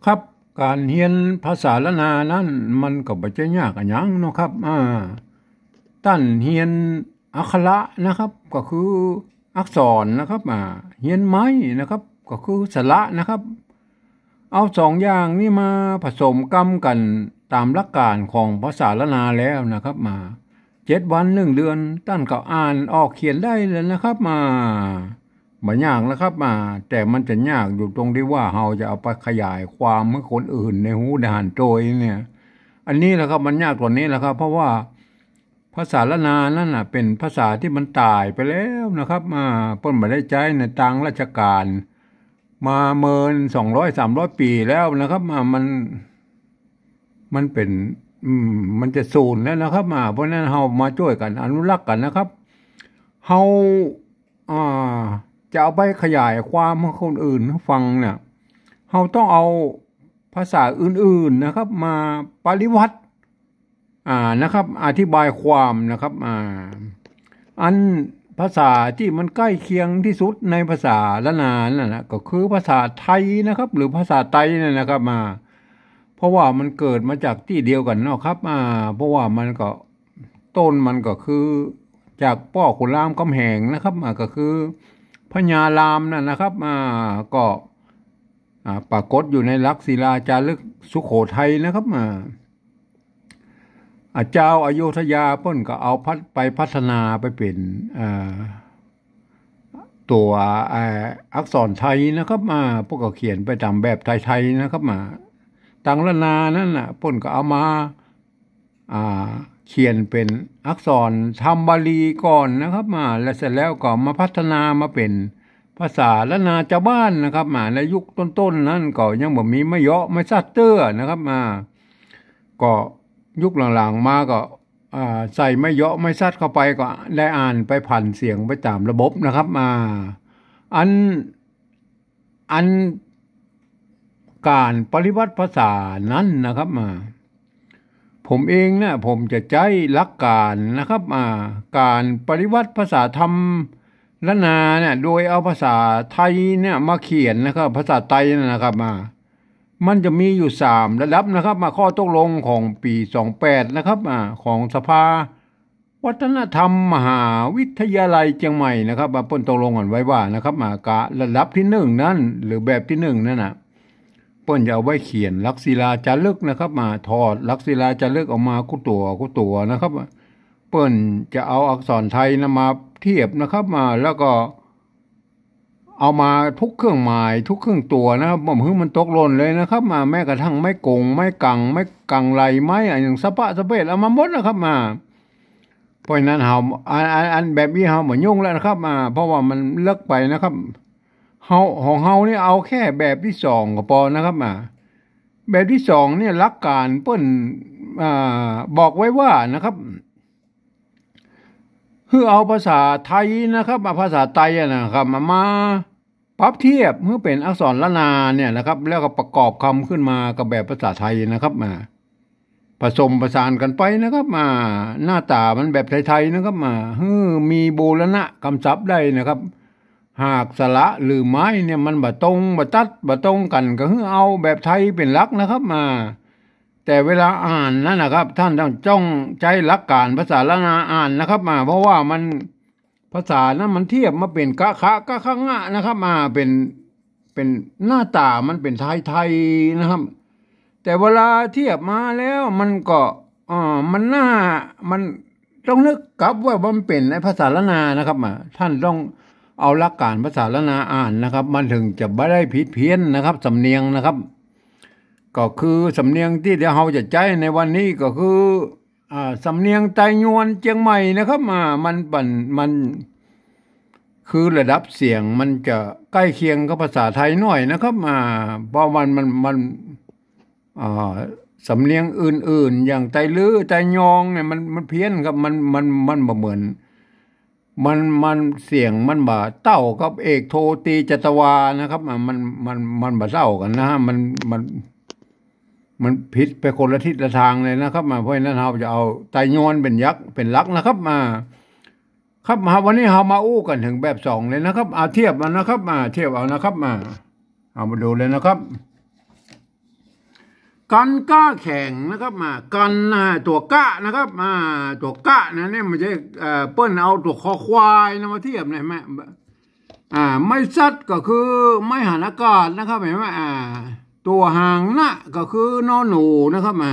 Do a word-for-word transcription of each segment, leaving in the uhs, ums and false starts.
ครับ ก๋านเฮียนภาษาล้านนานั้น มันก็บ่ใจ้ยากอะหยังเนาะครับ อ่า ต้านเฮียนอักขระนะครับ ก็คืออักษรนะครับ อ่า เฮียนไม้นะครับ ก็คือสระนะครับ เอาสองอย่างนี้มาผสมกำกั๋นต๋ามหลักก๋านของภาษาล้านนาแล้วนะครับ มา เจ็ดวันหนึ่งเดือน ต้านก็อ่านออกเขียนได้แล้วนะครับ มา บ่ยากนะครับ มา แต่มันจะยากอยู่ตรงตี้ว่าเฮาจะเอาไปขยายความหื้อคนอื่นได้ฮู้ได้หันโตยเนี่ย อันนี้แหละครับ มันยากต๋วนี้แหละครับ เพราะว่าภาษาล้านนานั้นน่ะ เป๋นภาษาตี้มันต๋ายไปแล้วนะครับ มา เปิ้นบ่ได้ใจ๊ในตางราชก๋าน มาเมินสองร้อยสามร้อยปี๋แล้วนะครับ มา มัน มันเป๋น อืม มันจะสูญแล้วนะครับ มา เพราะฉะนั้นเฮามาจ้วยกั๋นอนุรักษ์กั๋นนะครับ เฮา อ่า จะเอาไปขยายความหื้อคนอื่นฟังเนี่ย เฮาต้องเอาภาษาอื่นๆนะครับ มาปริวัติ อ่า นะครับ อธิบายความนะครับ อ่า อันภาษาตี้มันใก้เคียงตี้สุดในภาษาล้านนานั่นน่ะ ก็คือภาษาไทยนะครับ หรือภาษาไตนั่นนะครับ มา เพราะว่ามันเกิดมาจากตี้เดียวกั๋นเนาะครับ อ่า เพราะว่ามันก็ ต้นมันก็คือจากป้อขุนรามคำแหงนะครับ อ่า ก็คือพญารามนั่นนะครับ อ่า ก็ อ่า ปรากฏอยู่ในหลักศิลาจารึกสุโขทัยนะครับ อ่า อ่า เจ้าอโยธยาเปิ้นก็เอาพัฒ- ไปพัฒนาไปเป๋น อ่า ตั๋ว อ่า อักษรไทยนะครับ อ่า เปิ้นก็เขียนไปต๋ามแบบไทยๆนะครับ อ่า ตางล้านนานั่นน่ะ เปิ้นก็เอามา อ่า เขียนเป๋นอักษรธรรมบาลีก่อนนะครับ อ่า แล้วเสร็จแล้วก็มาพัฒนามาเป๋นภาษาล้านนาจาวบ้านนะครับ อ่า ในยุคต้นๆนั้นก็ยังบ่มีไม้เยาะไม้สัตว์เตื้อนะครับ อ่า ก็ยุคหลังๆมาก็ อ่า ใส่ไม้เยาะไม้สัตว์เข้าไปก็ได้อ่านไปผันเสียงไปต๋ามระบบนะครับ อ่า อัน อันก๋านปริวัติภาษานั้นนะครับ อ่า ผมเองนะ ผมจะใจ๊หลักก๋านนะครับ อ่า ก๋านปริวัติภาษาธรรมล้านนาเนี่ย โดยเอาภาษาไทยเนี่ยมาเขียนนะครับ ภาษาไตนั่นนะครับ อ่า มันจะมีอยู่สามระดับนะครับ มา ข้อตกลงของปี๋สองแปดนะครับ อ่า ของสภาวัฒนธรรมมหาวิทยาลัยเจียงใหม่นะครับ ว่าเปิ้นตกลงกั๋นไว้ว่านะครับ มา กะระดับตี้หนึ่งนั้น หรือแบบตี้หนึ่งนั้นน่ะ เปิ้นจะเอาไว้เขียนหลักศิลาจารึกนะครับ มาถอดหลักศิลาจารึกออกมากู้ตั๋วกู้ตั๋วนะครับ เปิ้นจะเอาอักษรไทยนะมาเทียบนะครับ มา แล้วก็ เอามาทุกเครื่องหมายทุกเครื่องตั๋วนะครับ บ่หื้อมันตกหล่นเลยนะครับ มา แม้กระทั่งไม้กง ไม้กัง ไม้กังไหล ไม้อะหยังสะปะสะเปด เอามาหมดนะครับ มา เพราะฉะนั้นเฮา อัน อัน อันแบบนี้เฮาบ่ยุ่งแล้วนะครับ มา เพราะว่ามันเลิกไปนะครับ เฮา ของเฮานี่เอาแค่แบบตี้สองก็ปอนะครับ มา แบบตี้สองเนี่ยหลักก๋านเปิ้น อ่า บอกไว้ว่านะครับ คือเอาภาษาไทยนะครับ เอาภาษาไตอะนะครับ มา มาปรับเทียบหื้อเป๋นอักษรล้านนาเนี่ยนะครับ แล้วก็ประกอบกำขึ้นมากับแบบภาษาไทยนะครับ มาผสมผสานกั๋นไปนะครับ มาหน้าต๋ามันแบบไทยๆนะครับ มาหื้อมีบูรณะกำศัพท์ได้นะครับ หากสระหรือไม้เนี่ยมันบ่ตรง บ่ตัด บ่ตรงกั๋น ก็หื้อเอาแบบไทยเป๋นหลักนะครับ มา แต่เวลาอ่านนั่นนะครับ ต้านต้องจ้องใจ๊หลักก๋านภาษาล้านนาอ่านนะครับ มา เพราะว่ามัน ภาษานั้นมันเทียบมาเป๋นกะขะ กะขะงะนะครับ มาเป๋น เป๋นหน้าต๋ามันเป๋นไทยๆนะครับ แต่เวลาเทียบมาแล้วมันก็ เอ่อ มันหน้า มันต้องนึกกลับว่ามันเป๋นในภาษาล้านนานะครับ มา ต้านต้องเอาหลักก๋านภาษาล้านนาอ่านนะครับ มันถึงจะบ่ได้ผิดเพี้ยนนะครับ สำเนียงนะครับ ก็คือสำเนียงตี้เดี๋ยวเฮาจะใจ๊ในวันนี้ก็คือ อ่า สำเนียงไตยวนเจียงใหม่นะครับ อ่า มัน มัน มัน คือระดับเสียงมันจะใก้เคียงกับภาษาไทยหน่อยนะครับ อ่า เพราะมัน มัน มัน อ่า สำเนียงอื่นๆ อย่างไตลื้อ ไตยองเนี่ย มัน มันเพี้ยนครับ มัน มัน มันบ่เหมือน มัน มัน เสียงมันบ่เต้ากับเอกโทตีจัตวานะครับ อ่า มัน มัน มันบ่เต้ากั๋นนะฮะ มัน มัน มันผิดไปคนละทิศละตางเลยนะครับ อ่า เพราะฉะนั้นเฮาจะเอาไตยวนเป๋นหลัก เป๋นหลักนะครับ อ่า ครับ มา วันนี้เฮามาอู้กั๋นเถิงแบบสองเลยนะครับ อ่า เทียบเอานะครับ อ่า เทียบเอานะครับ อ่า เอามาดูเลยนะครับ กันก้าแข็งนะครับ อ่า กันนะ ตั๋วกะนะครับ อ่า ตั๋วกะนะเนี่ย มันจะ เอ่อ เปิ้นเอาตั๋วคอควายนะมาเทียบนะ เห็นไหม อ่า ไม้ซัดก็คือไม้หันอากาศนะครับ เห็นไหม อ่า ตั๋วหางนะก็คือ นอ หนูนะครับ อ่า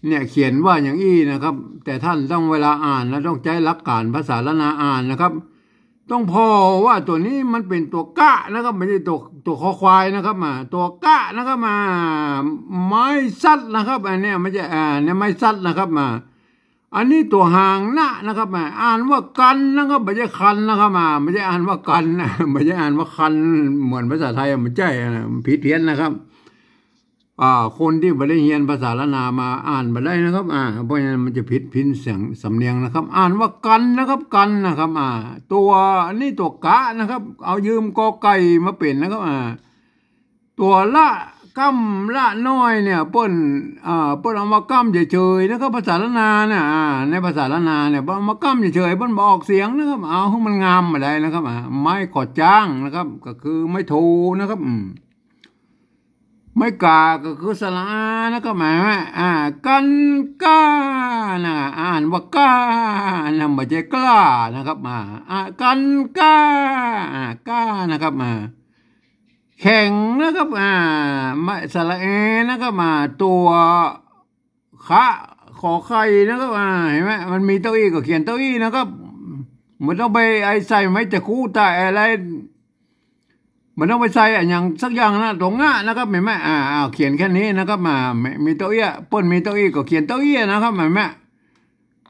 เนี่ยเขียนว่าอย่างอี้นะครับ แต่ต้านต้องเวลาอ่านนะ ต้องใจ๊หลักการภาษาล้านนาอ่านนะครับ ต้องผ่อว่าตั๋วนี้มันเป๋นตั๋วกะนะครับ บ่ใจ้ตั๋ว ตั๋วคอควายนะครับ อ่า ตั๋วกะนะครับ อ่า ไม้ซัดนะครับ อันเนี้ยมันจะ อ่า เนี่ยไม้ซัดนะครับ อ่า อันนี้ตั๋วหางนะนะครับ อ่า อ่านว่ากันนะครับ บ่ใจ้คันนะครับ อ่า บ่ใจ้อ่านว่ากันนะ บ่ใจ้อ่านว่าคัน เหมือนภาษาไทยอะ บ่ใจ้อะนะ ผิดเพี้ยนนะครับ อ่า คนตี้บ่ได้เฮียนภาษาล้านนามาอ่านบ่ได้นะครับ อ่า เพราะฉะนั้นมันจะผิดเพี้ยนเสียงสำเนียงนะครับ อ่านว่ากันนะครับ กันนะครับ อ่า ตั๋ว อันนี้ตั๋วกะนะครับ เอายืมกอไก่มาเป๋นนะครับ อ่า ตั๋วละก้ำละน้อยเนี่ย เปิ้น อ่า เปิ้นเอามาก้ำเฉยๆนะครับ ภาษาล้านนาเนี่ย อ่า ในภาษาล้านนาเนี่ย เปิ้นเอามาก้ำเฉยๆ เปิ้นบ่ออกเสียงนะครับ เอาหื้อมันงามบ่ได้นะครับ อ่า ไม้ขอจ้างนะครับ ก็คือไม้โทนะครับ อืม ไม้ก๋าก็คือสระอานะครับ หมายว่า อ่า กันก้านะ อ่านว่าก้านะ บ่ใจ้กล้านะครับ อ่า อ่า กันก้า อ่า ก้านะครับ อ่า แข็งนะครับ อ่า ไม้สระแอนะครับ อ่า ตั๋ว ขะ ขอไข่นะครับ อ่า หันก่อ มันมีเต้าอี้ก็เขียนเต้าอี้นะครับ บ่ต้องไปไอ้ใส่ไม้ตะคุตะอะไร บ่ต้องไปใส่อะหยังสักอย่างนะ ตั๋วงะนะครับ หันก่อ อ่า อ่า เขียนแค่นี้นะครับ อ่า มี มีเต้าอี้ เปิ้นมีเต้าอี้ก็เขียนเต้าอี้นะครับ หันก่อ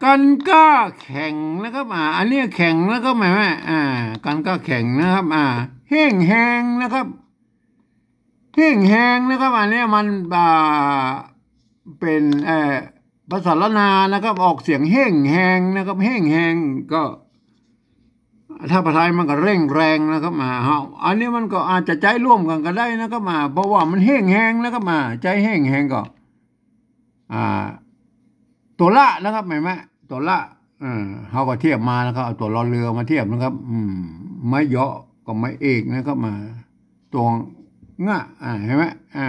กันก้าแข็งนะครับ อ่า อันนี้แข็งนะครับ หันก่อ อ่า กันก้าแข็งนะครับ อ่า เฮ่งแฮงนะครับ เฮ่งแฮงนะครับ อันเนี้ยมัน อ่า เป๋น เอ่อ ภาษาล้านนานะครับ ออกเสียงเฮ่งแฮงนะครับ เฮ่งแฮงก็ ถ้าภาษาไทยมันก็เร่งแรงนะครับ อ่า เฮา อันนี้มันก็อาจจะใจ๊ร่วมกั๋นก็ได้นะครับ อ่า เพราะว่ามันเฮ่งแฮงนะครับ อ่า ใจ๊เฮ่งแฮงก็ อ่า ตั๋วละนะครับ หันก่อ ตั๋วละ เออ เฮาก็เทียบมานะครับ เอาตั๋วรอเรือมาเทียบนะครับ อืม ไม้เหยาะกับไม้เอกนะครับ มา ตั๋วงะ อ่า หันก่อ อ่า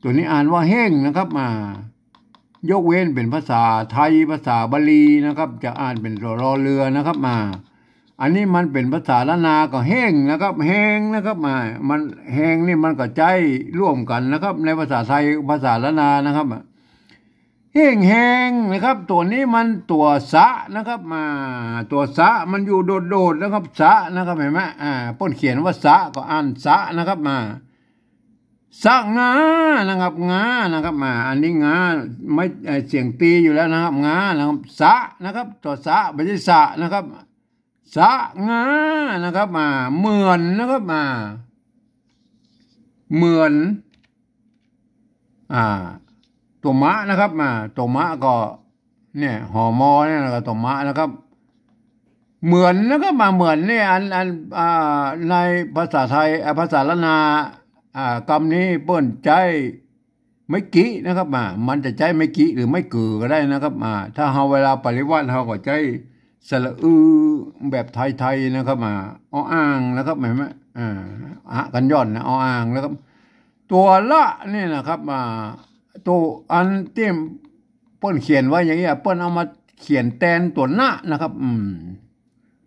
ตั๋วนี้อ่านว่าเฮ่งนะครับ อ่า ยกเว้นเป๋นภาษาไทย ภาษาบาลีนะครับ จะอ่านเป๋นตั๋วรอเรือนะครับ อ่า อันนี้มันเป๋นภาษาล้านนาก็เฮ่งนะครับ แฮงนะครับ อ่า มัน แฮงนี่มันก็ใจ๊ร่วมกั๋นนะครับ ในภาษาไทย ภาษาล้านนานะครับ เฮ่งแฮงนะครับ ตั๋วนี้มันตั๋วสะนะครับ อ่า ตั๋วสะมันอยู่โดดๆนะครับ สะนะครับ หันก่อ อ่า เปิ้นเขียนว่าสะก็อ่านสะนะครับ อ่า สะงานะครับ งานะครับ อ่า อันนี้งา ไม้ เอ่อ เสียงตีอยู่แล้วนะครับ งานะครับ สะนะครับ ตั๋วสะ บ่ใจ้สะนะครับ สะงานะครับ อ่า เหมือนนะครับ อ่า เหมือน อ่า ตั๋วมะนะครับ อ่า ตั๋วมะก็ เนี่ย หอ มอ เนี่ยนะครับ ตั๋วมะนะครับ เหมือนนะครับ อ่า เหมือนนี่ อัน อัน อ่า ในภาษาไทย อ่า ภาษาล้านนา อ่า กำนี้เปิ้นใจ๊ ไม้กินะครับ อ่า มันจะใจ๊ไม้กิหรือไม้กือก็ได้นะครับ อ่า ถ้าเฮาเวลาปริวรรตเฮาก็ใจ๊สระอือแบบไทยๆนะครับ อ่า ออ่างนะครับ หันก่อ อ่า อะกั๋นหย่อนนะ ออ่างนะครับ ตั๋วละนี่นะครับ อ่า ตั๋วอันตี้เปิ้นเขียนไว้อย่างเงี้ย เปิ้นเอามาเขียนแตนตั๋วนะนะครับ อืม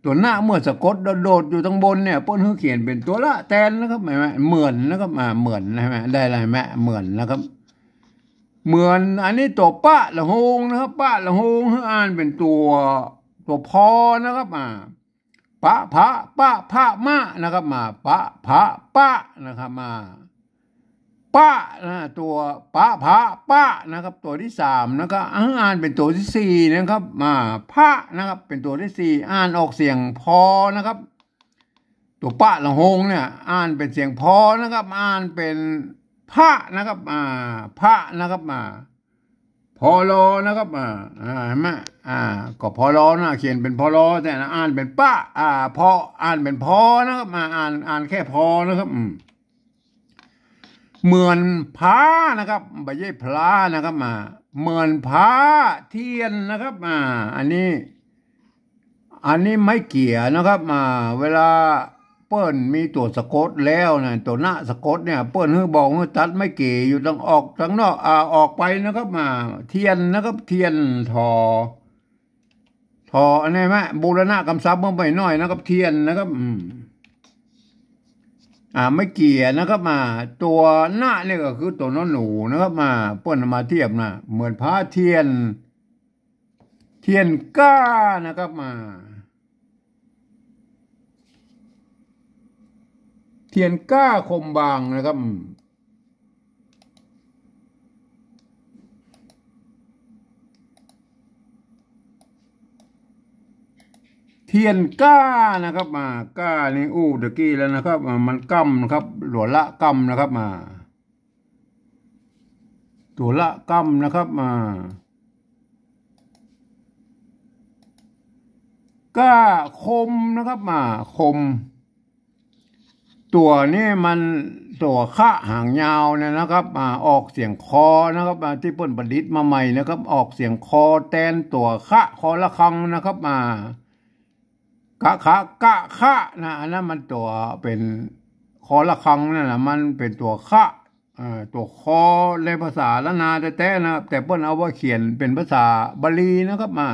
ตั๋วนะเมื่อสะกดโดดๆอยู่ตังบนเนี่ย เปิ้นหื้อเขียนเป๋นตั๋วละแตนนะครับ หันก่อ เหมือนนะครับ อ่า เหมือนนะ หันก่อ ได้แล้ว หันก่อ เหมือนนะครับ เหมือน อันนี้ตั๋วปะละโฮงนะครับ ปะละโฮงหื้ออ่านเป๋นตั๋ว ตั๋วพอนะครับ อ่า ปะ พะ ปะ พะ มะนะครับ มา ปะ พะ ปะนะครับ มา ปะนะ ตั๋วปะ พะ ปะนะครับ ตั๋วตี้สามนะครับ อ่า อ่านเป๋นตั๋วตี้สี่นะครับ มา พะนะครับ เป๋นตั๋วตี้สี่ อ่านออกเสียงพอนะครับ ตั๋วปะละโฮงเนี่ย อ่านเป๋นเสียงพอนะครับ อ่านเป๋นพะนะครับ อ่า พะนะครับ อ่า พอลอนะครับ อ่า อ่า หันก่อ อ่า ก็พอลอนะ เขียนเป๋นพอลอ แต่อ่านเป๋นปะ อ่า พอ อ่านเป๋นพอนะครับ อ่า อ่าน อ่านแค่พอนะครับ อืม เหมือนพระนะครับ บ่ใจ้พระนะครับ อ่า เหมือนพระเทียนนะครับ อ่า อันนี้ อันนี้ไม้เกี่ยนะครับ อ่า เวลา เปิ้นมีตั๋วสะกดแล้วนะ ตั๋วณสะกดเนี่ย เปิ้นหื้อบอกหื้อตัดไม้เก๋อยู่ตางออกตางนอก อ่า ออกไปนะครับ มา เทียนนะครับ เทียน ถอ ถอ อันนี้แม่ บูรณะกำศัพท์เมื่อไปหน้อยนะครับ เทียนนะครับ อืม อ่า ไม้เก๋นะครับ มา ตั๋วณเนี่ยก็คือตั๋วนอหนูนะครับ มา เปิ้นเอามาเทียบนะ เหมือนพระเทียน เทียนก้านะครับ มา เทียนก้าคมบางนะครับ เทียนก้านะครับ มา ก้านี่อู้ตะกี้แล้วนะครับ อ่า มันก้ำนะครับ ตั๋วละก้ำนะครับ มา ตั๋วละก้ำนะครับ มา ก้าคมนะครับ มา คม ตั๋วนี่มันตั๋วคะหางยาวเนี่ยนะครับ อ่า ออกเสียงคอนะครับ อ่า ตี้เปิ้นประดิษฐ์มาใหม่นะครับ ออกเสียงคอแตนตั๋วคะ คอระฆังนะครับ อ่า กะคะ กะคะนะ อันนั้นมันตั๋วเป๋นคอระฆังนั่นนะ มันเป๋นตั๋วคะ อ่า ตั๋วคอในภาษาล้านนาแต๊ๆ นะครับ แต่เปิ้นเอามาเขียนเป๋นภาษาบาลีนะครับ อ่า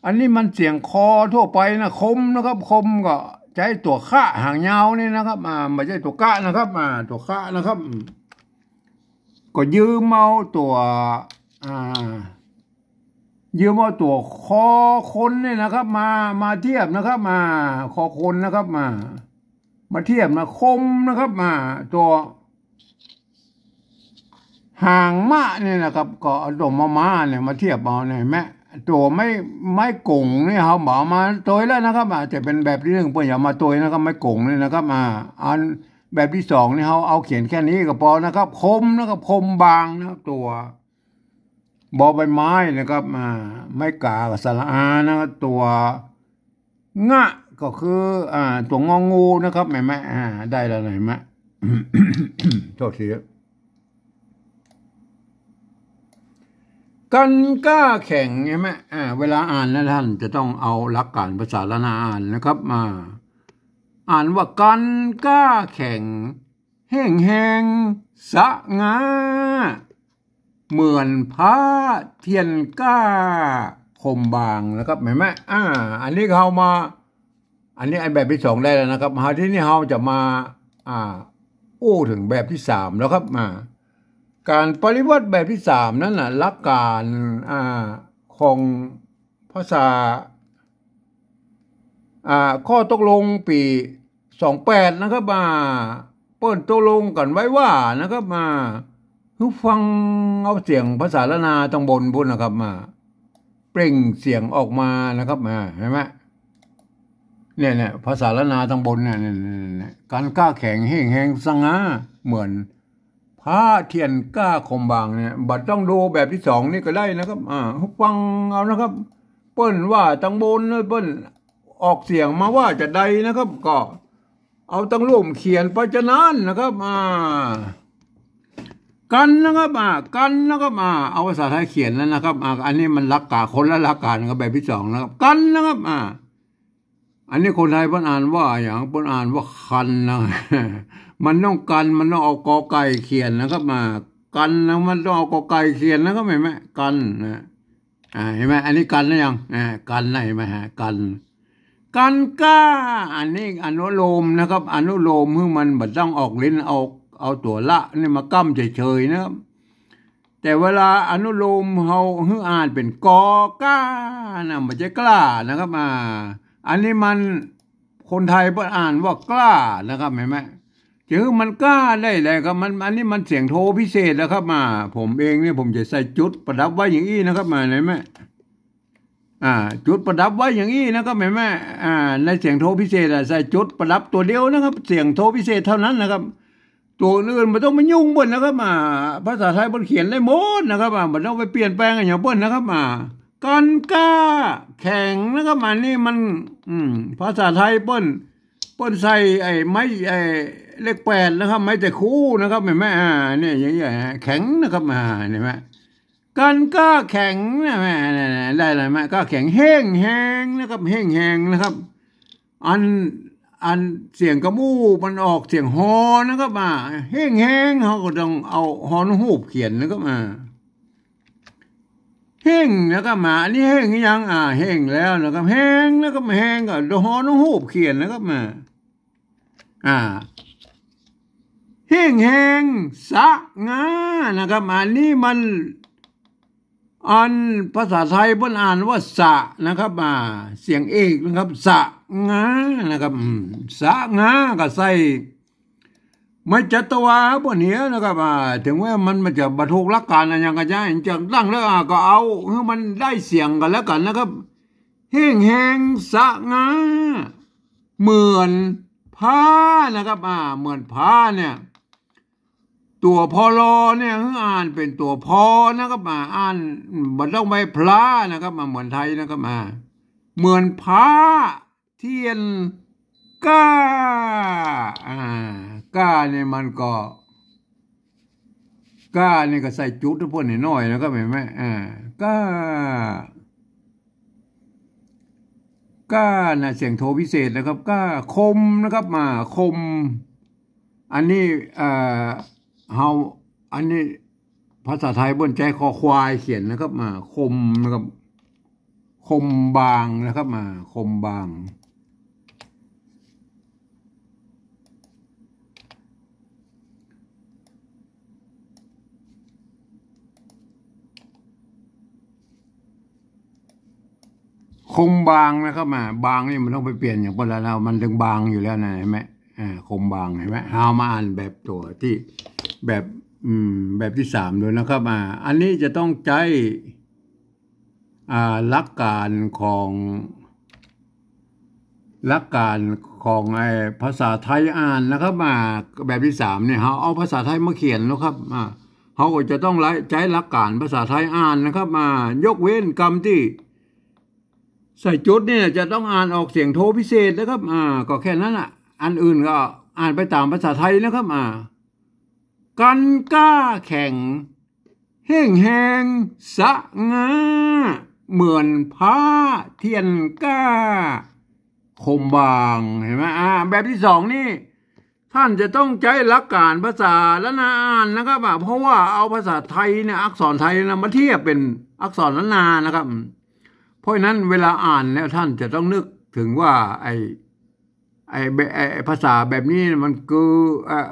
อันนี้มันเสียงคอทั่วไปนะ คมนะครับ คมก็ใจ๊ตั๋วคะหางยาวนี่นะครับ อ่า บ่ใจ้ตั๋วกะนะครับ อ่า ตั๋วคะนะครับ ก็ยืมเอาตั๋ว อ่า ยืมเอาตั๋วคอคนนี่นะครับ มา มาเทียบนะครับ มา คอคนนะครับ มา มาเทียบนะ คมนะครับ มา ตั๋ว หางมะเนี่ยนะครับ ก็เอาตั๋วมอม้าเนี่ยมาเทียบเอาเนี่ยแม่ ตั๋วไม้ ไม้ก๋งเนี่ยเฮาบ่เอามาตวยแล้วนะครับ อาจจะเป๋นแบบตี้นึ่งเปิ้นอย่ามาตวยนะครับ ไม้ก๋งเนี่ยนะครับ อ่า อันแบบตี้สองนี่เฮาเอาเขียนแค่นี้ก็ปอนะครับ คมนะครับ คมบางนะครับ ตั๋ว บอใบไม้นะครับ อ่า ไม้ก๋ากับสระอานะครับ ตั๋ว งะ ก็คือ อ่า ตั๋วงองูนะครับ หันก่อ อ่า ได้แล้วหันก่อ โทษที กั๋นก้าแข็ง หันก่อ อ่า เวลาอ่านนะ ต้านจะต้องเอาหลักก๋านภาษาล้านนาอ่านนะครับ อ่า อ่านว่ากั๋นก้าแข็ง เฮ่งแฮงสง่า เหมือนพระเทียนก้าคมบางนะครับ หันก่อ อ่า อันนี้เฮามา อันนี้อันแบบตี้สองได้แล้วนะครับ มา ทีนี้เฮาจะมา อ่า อู้เถิงแบบตี้สามแล้วครับ อ่า ก๋านปริวัติแบบตี้สามนั้นน่ะ หลักก๋าน อ่า ของภาษา อ่า ข้อตกลงปี๋สองแปดนะครับ อ่า เปิ้นตกลงกั๋นไว้ว่านะครับ อ่า หื้อฟังเอาเสียงภาษาล้านนาตางบนปู๊นนะครับ อ่า เปล่งเสียงออกมานะครับ อ่า หันก่อ เนี่ย เนี่ย ภาษาล้านนาตางบนเนี่ย เนี่ย เนี่ย เนี่ย กั๋นก้าแข็ง เฮ่งแฮงสง่า เหมือนพระเทียนก้าคมบางเนี่ย บ่ต้องดูแบบตี้สองนี่ก็ได้นะครับ อ่า ฟังเอานะครับ เปิ้นว่าตางบนเนี่ย เปิ้นออกเสียงมาว่าจาใดนะครับ ก็เอาตางลุ่มเขียนไปจานั้นนะครับ อ่า กั๋นนะครับ อ่า กั๋นนะครับ อ่า เอาภาษาไทยเขียนแล้วนะครับ อ่า อันนี้มันหลักก๋าน คนละหลักก๋านกับแบบตี้สองนะครับ กั๋นนะครับ อ่า อันนี้คนไทยเปิ้นอ่านว่าหยัง เปิ้นอ่านว่าคันนะ มันต้องกั๋น มันต้องเอากอไก่เขียนนะครับ อ่า กั๋นนะ มันต้องเอากอไก่เขียนนะครับ หันก่อ กั๋นนะ อ่า หันก่อ อันนี้กั๋นแล้วยัง อ่า กั๋นนะ หันก่อ ฮะ กั๋น กั๋นก้า อันนี้อนุโลมนะครับ อนุโลมหื้อมันบ่ต้องออกลิ้น เอา เอาตั๋วละนี่มาก้ำเฉยๆ นะครับ แต่เวลาอนุโลมเฮาหื้ออ่านเป๋นกอก้านะ บ่ใจ้กล้านะครับ อ่า อันนี้มัน คนไทยเปิ้นอ่านว่ากล้านะครับ หันก่อ จะหื้อมันกล้าได้แหละครับ มัน อันนี้มันเสียงโทพิเศษนะครับ อ่า ผมเองเนี่ยผมจะใส่จุดประดับไว้อย่างอี้นะครับ อ่า หันก่อ อ่า จุดประดับไว้อย่างอี้นะครับ หันก่อ อ่า ในเสียงโทพิเศษอะ ใส่จุดประดับตั๋วเดียวนะครับ เสียงโทพิเศษเท่านั้นนะครับ ตั๋วอื่นๆ บ่ต้องไปยุ่งเปิ้นนะครับ อ่า ภาษาไทยเปิ้นเขียนได้หมดนะครับ อ่า บ่ต้องไปเปลี่ยนแปลงอะหยังเปิ้นนะครับ อ่า กั๋นก้าแข็งนะครับ อันนี้มัน อืม ภาษาไทยเปิ้น เปิ้นใส่ไอ้ไม้ ไอ้เลขแปดนะครับ ไม้ตะคูนะครับ หันก่อ อ่า เนี่ย อย่างเงี้ยฮะ แข็งนะครับ อ่า หันก่อ กั๋นก้าแข็งนะ แม่ เนี่ย เนี่ย ได้แล้วแม่ ก้าแข็ง เฮ่งแฮงนะครับ เฮ่งแฮงนะครับ อัน อันเสียงกำอู้มันออกเสียงฮอนะครับ อ่า เฮ้งแฮง เฮาก็ต้องเอาฮอนกฮูกเขียนนะครับ อ่า เฮ้งนะครับ อ่า อันนี้เฮ้งยัง อ่า เฮ้งแล้วนะครับ แฮงนะครับ แฮงก็ฮอนกฮูกเขียนนะครับ อ่า อ่า เฮ้งแฮงสะงานะครับ อันนี้มัน อันภาษาไทยเปิ้นอ่านว่าสะนะครับ อ่า เสียงเอกนะครับ สะงานะครับ อืม สะงาก็ใส่ไม้จัตวาบ่เหียนะครับ อ่า เถิงว่ามัน มันจะบ่ถูกหลักการอะหยังก็จะ จะตั้งแล้ว อ่า ก็เอาหื้อมันได้เสียงก็แล้วกั๋นนะครับ เฮ้งแฮงสะงา เหมือนผ้านะครับ อ่า เหมือนผ้าเนี่ย ตั๋ว พอ ลอ เนี่ย หื้ออ่านเป๋นตั๋ว พอ นะครับ อ่า อ่านบ่ต้องไปพลานะครับ อ่า เหมือนไทยนะครับ อ่า เหมือนผ้าเทียนก้า อ่า ก้าเนี่ยมันก็ ก้าเนี่ยก็ใส่จุดหื้อเปิ้นหน้อยๆ นะครับ หันก่อ อ่า ก้า ก้านะ เสียงโทพิเศษนะครับ ก้า คมนะครับ อ่า คม อันนี้ เอ่อ เฮา อันนี้ภาษาไทยเปิ้นใจ๊คอควายเขียนนะครับ อ่า คมนะครับ คมบางนะครับ อ่า คมบาง คมบางนะครับ อ่า บางนี่บ่ต้องไปเปลี่ยนหยังเปิ้นแล้วนะ มันเถิงบางอยู่แล้วนะ หันก่อ อ่า คมบาง หันก่อ เฮามาอ่านแบบตั๋วตี้แบบ อืม แบบตี้สามดูนะครับ อ่า อันนี้จะต้องใจ๊ อ่า หลักการของ หลักการของไอ้ภาษาไทยอ่านนะครับ อ่า แบบตี้สามเนี่ย เฮาเอาภาษาไทยมาเขียนนะครับ อ่า เฮาก็จะต้องใจ๊หลักการภาษาไทยอ่านนะครับ อ่า ยกเว้นกำตี้ใส่จุดเนี่ยจะต้องอ่านออกเสียงโทพิเศษนะครับ อ่า ก็แค่นั้นน่ะ อันอื่นก็อ่านไปต๋ามภาษาไทยนะครับ อ่า กั๋นก้าแข็ง เฮ้งแฮงสะงา เหมือนผ้าเทียนก้า คมบาง หันก่อ อ่า แบบตี้สองนี่ ท่านจะต้องใจ๊หลักการภาษาล้านนาอ่านนะครับ อ่า เพราะว่าเอาภาษาไทยเนี่ย อักษรไทยนะ มาเทียบเป๋นอักษรล้านนานะครับ เพราะฉะนั้นเวลาอ่านแล้วท่านจะต้องนึกเถิงว่าไอ้ ไอ้แบบ ไอ้ ไอ้ภาษาแบบนี้มันคือ เอ่อ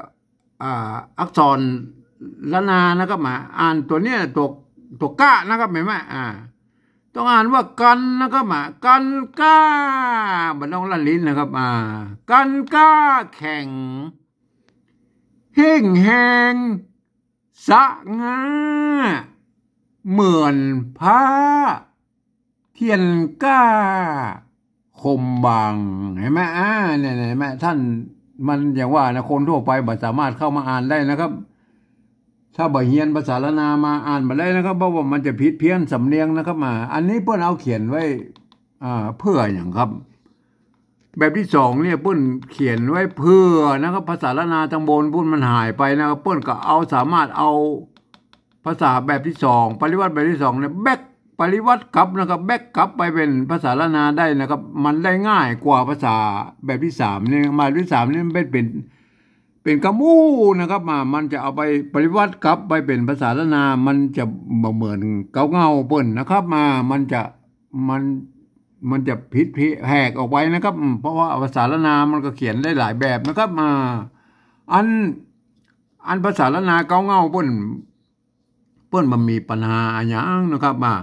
อ่า อักษรล้านนานะครับ มาอ่านตั๋วเนี้ย ตั๋ว ตั๋วก้านะครับ หันก่อ อ่า ต้องอ่านว่ากั๋นนะครับ มากั๋นก้า บ่ต้องลันลิ้นนะครับ อ่า กั๋นก้าแข็ง เฮ้งแฮงสะงา เหมือนผ้าเทียนก้า คมบาง หันก่อ อ่า เนี่ย หันก่อ ท่าน มันอย่างว่านะ คนทั่วไปบ่สามารถเข้ามาอ่านได้นะครับ ถ้าบ่เฮียนภาษาล้านนามาอ่านบ่ได้นะครับ เพราะว่ามันจะผิดเพี้ยนสำเนียงนะครับ อ่า อันนี้เปิ้นเอาเขียนไว้ อ่า เพื่อหยังครับ แบบตี้สองเนี่ยเปิ้นเขียนไว้เพื่อนะครับ ภาษาล้านนาตังบนปู้นมันหายไปนะครับ เปิ้นก็เอา สามารถเอาภาษาแบบตี้สอง ปริวรรตแบบตี้สองเนี่ย แบก ปริวรรตกลับนะครับ แบกกลับไปเป๋นภาษาล้านนาได้นะครับ มันได้ง่ายกว่าภาษาแบบตี้สามเนี่ย มาตี้สามเนี่ยมันเป๋น เป๋นกำอู้นะครับ มา มันจะเอาไปปริวรรตกลับไปเป๋นภาษาล้านนา มันจะบ่เหมือนเก๊าเหง้าเปิ้นนะครับ มา มันจะ มัน มันจะผิดแหกออกไปนะครับ อืม เพราะว่าภาษาล้านนามันก็เขียนได้หลายแบบนะครับ มา อัน อันภาษาล้านนาเก๊าเหง้าเปิ้น เปิ้นบ่มีปัญหาอะหยังนะครับ มา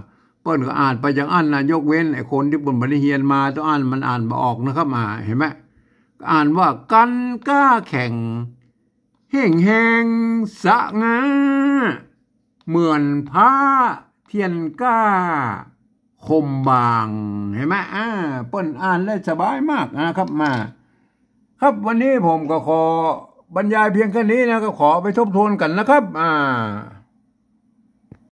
เปิ้นก็อ่านไปอย่างอั้นนะ ยกเว้นไอ้คนตี้เปิ้นบ่ได้เฮียนมา ตั๋วอั้นมันอ่านบ่ออกนะครับ มา หันก่อ อ่านว่ากั๋นก้าแข็ง เฮ้งแฮงสะงา เหมือนผ้าเทียนก้า คมบาง หันก่อ อ่า เปิ้นอ่านได้สบายมากนะครับ มา ครับ วันนี้ผมก็ขอบรรยายเพียงแค่นี้นะ ก็ขอไปทบทวนกั๋นนะครับ อ่า